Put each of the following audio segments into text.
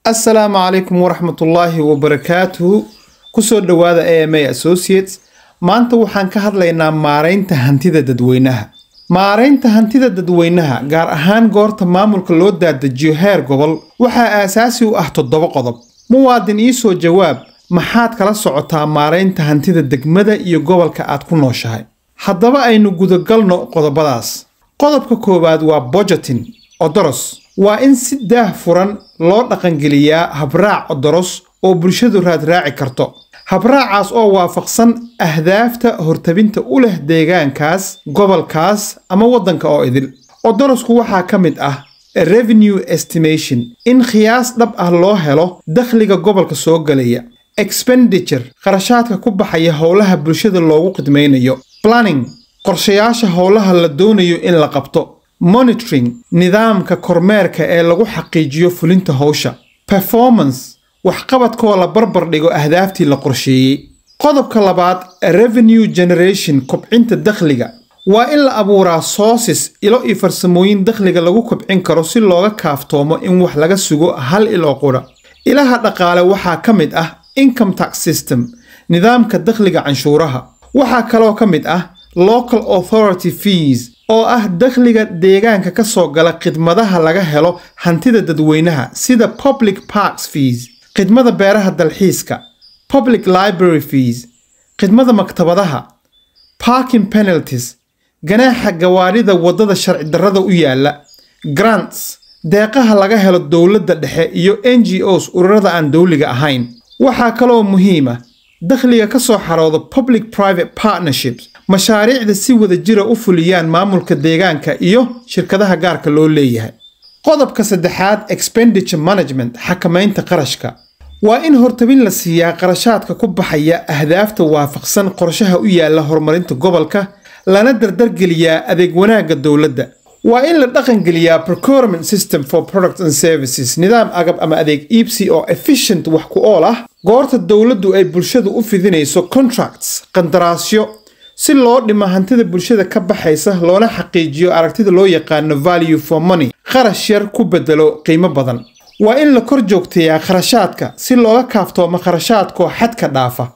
Asalaamu calaykum waraxmatullaahi wabarakaatuhu. Kusoo dhowaada AMA Associates. Maanta waxaan ka hadlaynaa maaraynta hantida dadweynaha. Maaraynta hantida dadweynaha, gaar ahaan goorta maamulka loo daadajiyo heer gobol, waxaa aasaasi u ah toddoba qodob. Muwaadin, iisoo jawaab: maxaad kala socotaa maaraynta hantida degmada iyo gobolka aad ku nooshahay? Haddaba aynu gudagalno qodobadaas. Qodobka koowaad waa budgeting, odoros. Waa in si daah furan loo dhaqangeliyaa habraac odoros oo bulshadu raadraaci karto, habraacaas oo waafaqsan ahdaafta hortabinta u leh deegaankaas, gobolkaas ama waddanka oo idil. Odorosku waxaa ka mid ah revenue estimation, in khiyaas dhab ah loo helo dakhliga gobolka soo galaya; expenditure, kharashaadka ku baxaya howlaha bulshada loogu khidmaynayo; planning, qorshayaasha howlaha la doonayo in la qabto; monitoring, nidaamka kormeerka ee lagu xaqiijiyo fulinta howsha; performance, waxqabadkoo la barbar dhigo ahdaaftii la qorsheeyey. Qodobka labaad, revenue generation, kobcinta dakhliga. Waa in la abuuraa sources, ilo iyo farsamooyin dakhliga lagu kobcin karo si looga kaaftoomo in wax laga sugo hal il oo qura. Ilaha dhaqaale waxaa ka mid ah income tax system, nidaamka dakhliga canshuuraha. Waxaa kaloo ka mid ah local authority fees, oo ah dakhliga deegaanka ka soo gala khidmadaha laga helo hantida dadweynaha, sida public parks fees, khidmada beeraha dalxiiska, public library fees, khidmada maktabadaha, parking penalties, ganaaxa gawaadhida waddada sharci darrada u yaala, grants, deeqaha laga helo dowladda dhexe iyo NGOs, ururada aan dowliga ahayn. Waxaa kaloo muhiima dakhliga ka soo xarooda public private partnerships, mashaariicda si wada jira u fuliyaan maamulka deegaanka iyo shirkadaha gaarka loo leeyahay. Qodobka saddexaad, expenditure management, xakamaynta qarashka. Waa in hortabin la siiyaa qarashaadka ku baxaya ahdaafta waafaqsan qorshaha u yaala horumarinta gobolka, lana dardargeliyaa adeeg wanaagga dowladda. Waa in la dhaqangeliyaa procurement system for products and services, nidaam agab ama adeeg iibsi oo efficient, wax ku ool ah, goorta dowladdu ay bulshadu u fidinayso contracts, qandaraasyo, si loo dhimo hantida bulshada ka baxaysa, loona xaqiijiyo aragtida loo yaqaano value for money, kharash yar ku bedelo qiimo badan. Waa in la kor joogteeyaa kharashaadka si looga kaaftoomo kharashaadkoo xadka dhaafa.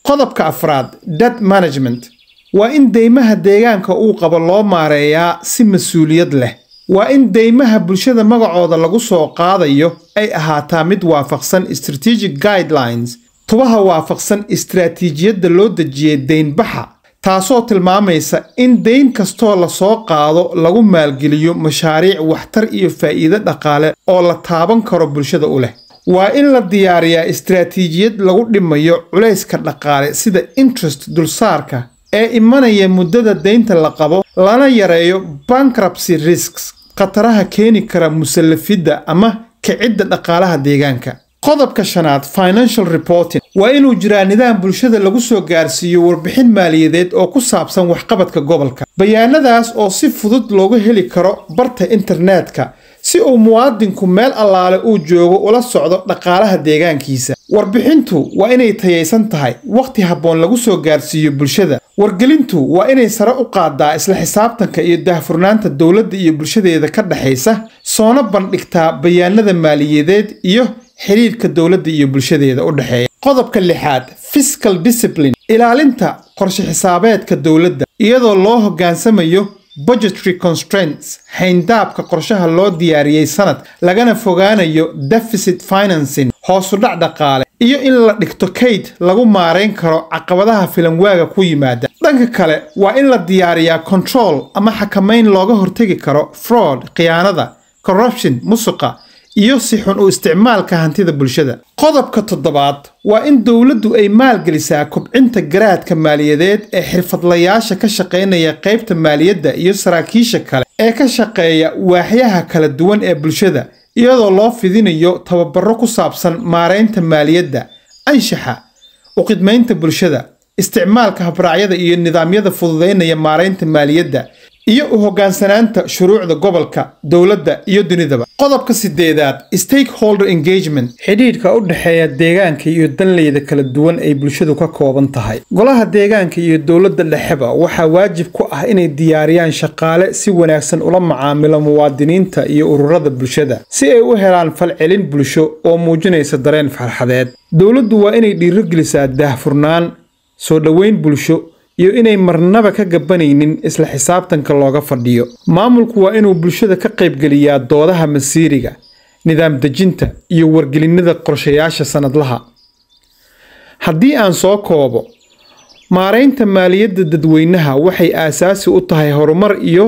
Qodobka afraad, debt management. Waa in deymaha deegaanka uu qabo loo maareeyaa si mas-uuliyad leh. Waa in deymaha bulshada magacooda lagu soo qaadayo ay ahaataa mid waafaqsan strategic guidelines, tubaha waafaqsan istaraatiijiyadda loo dejiyey deynbaxa, taasoo tilmaamaysa in deyn kastoo lasoo qaado lagu maalgeliyo mashaariic waxtar iyo faa'iido dhaqaale oo la taaban karo bulshada u leh. Waa in la diyaariyaa istaraatiijiyad lagu dhimayo culayska dhaqaale, sida interest, dulsaarka ee imanaya muddada deynta la qabo, lana yareeyo bankruptcy risks, khataraha keeni kara musallafidda ama kicidda dhaqaalaha deegaanka. Qodobka shanaad, financial reporting. Waa inuu jiraa nidaam bulshada lagu soo gaarsiiyo warbixin maaliyadeed oo ku saabsan waxqabadka gobolka, bayaanadaas oo si fudud looga heli karo barta internetka, si uu muwaadinku meel allaale uu joogo ula socdo dhaqaalaha deegaankiisa. Warbixintu waa inay tayaysan tahay, wakhti habboon lagu soo gaarsiiyo bulshada. Wargelintu waa inay sare u qaadaa isla xisaabtanka iyo daahfurnaanta dowladda iyo bulshadeeda ka dhexaysa, soona bandhigtaa bayaanada maaliyadeed iyo xiriirka dowladda iyo bulshadeeda u dhexeeya. Qodobka lixaad, fiscal discipline, ilaalinta qorshe xisaabeedka dowladda iyadoo loo hoggaansamayo budgetary constraints, xayndaabka qorshaha loo diyaariyey sanad, lagana fogaanayo deficit financing, hoosu dhac dhaqaale, iyo in la dhigto kayd lagu maarayn karo caqabadaha filanwaaga ku yimaada. Dhanka kale, waa in la diyaariyaa control ama xakamayn looga hortegi karo fraud, khiyaanada, corruption, musuqa, iyo si xun u isticmaalka hantida bulshada. Qodobka toddobaad, waa in dowladdu ay maalgelisaa kobcinta garaadka maaliyadeed ee xirfadlayaasha ka shaqaynaya qaybta maaliyadda iyo saraakiisha kale ee ka shaqeeya waaxyaha kala duwan ee bulshada, iyadoo loo fidinayo tababaro ku saabsan maaraynta maaliyadda, anshaxa, u khidmaynta bulshada, isticmaalka habraacyada iyo nidaamyada fududaynaya maaraynta maaliyadda. Iyo u hoggaansanaanta shuruucda gobolka, dowladda iyo dunidaba. Qodobka sideedaad, stakeholder engagement, xidhiidhka u dhexeeya deegaanka iyo danleyda kala duwan ay bulshadu ka kooban tahay. Golaha deegaanka iyo dowladda dhexeba waxaa waajib ku ah inay diyaariyaan shaqaale si wanaagsan ula macaamilo muwaadiniinta iyo ururada bulshada, si ay u helaan falcelin bulsho oo muujinaysa dareen farxadeed. Dowladdu waa inay dhiirigelisaa daahfurnaan, soo dhoweyn bulsho iyo inay marnaba ka gabanaynin isla xisaabtanka looga fadhiyo. Maamulku waa inuu bulshada ka qaybgeliyaa doodaha masiiriga, nidaam dejinta iyo wargelinada qorshayaasha sanadlaha. Haddii aan soo koobo, maaraynta maaliyadda dadweynaha waxay aasaasi u tahay horumar iyo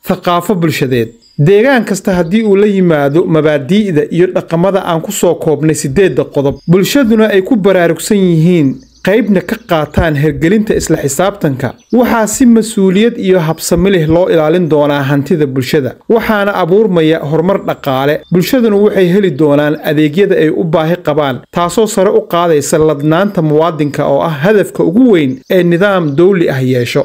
thaqaafo bulshadeed. Deegaan kasta haddii uu la yimaado mabaadi'da iyo dhaqamada aan ku soo koobnay sideedda qodob, bulshaduna ay ku baraarugsan yihiin, qaybna ka qaataan hergelinta isla xisaabtanka, waxaa si mas-uuliyad iyo habsami leh loo ilaalin doonaa hantida bulshada, waxaana abuurmaya horumar dhaqaale. Bulshaduna waxay heli doonaan adeegyada ay u baahi qabaan, taasoo sare u qaadaysa ladnaanta muwaadinka oo ah hadafka ugu weyn ee nidaam dowli ah yeesho.